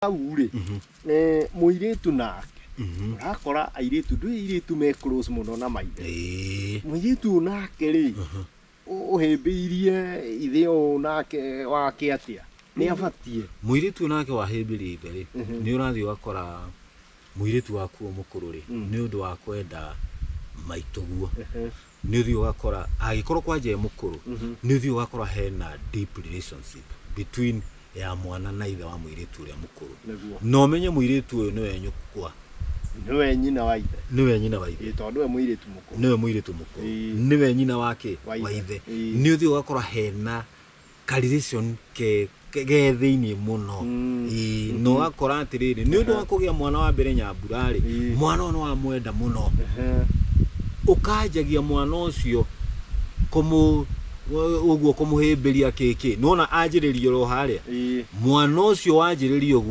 Hau rĩ, mũirĩtu nake, ũrakora airĩtu, ndũĩ airĩtu me close mũno na maithe. Mũirĩtu ũyũ nake rĩ, ũhĩmbĩirie ithe ũyũ nake wake atĩa? Nĩ abatiĩ? Mũirĩtu ũyũ nake wahĩmbĩria ithe rĩ, nĩ ũrathiĩ ũgakora mũirĩtu waku ũyũ mũkũrũ rĩ, nĩ ũndũ wa kwenda maitũguo, nĩ ũthiĩ ũgakora angĩkorwo kwanja e mũkũrũ, nĩ ũthiĩ ũgakora hena deep relationship between ya mwana na ithe wa mũirĩtu ũrĩa mũkũrũ. Na ũmenye mũirĩtu ũyũ nĩwe nyũkwa. Nĩwe nyina wa ithe. Nĩwe nyina wa ithe. Ĩĩ, tondũ nĩwe mũirĩtu mũkũrũ. Nĩwe mũirĩtu mũkũrũ. Nĩwe nyina wa kĩ? Wa ithe. Wa ithe. Ĩĩ. Nĩ ũthiĩ ũgakora hena ka relation ke thĩiniĩ mũno. Ĩĩ, na ũgakora atĩrĩrĩ, nĩ ũndũ wa kũgĩa mwana wa mbere Nyambura rĩ, mwana ũyũ nĩ wamwenda mũno. Ũkanjagia mwana ũcio kũmũ ũguo kũmũhĩmbĩria kĩkĩ, nĩwona anjĩrĩria oro harĩa. Mwana ũcio wanjĩrĩria ũguo.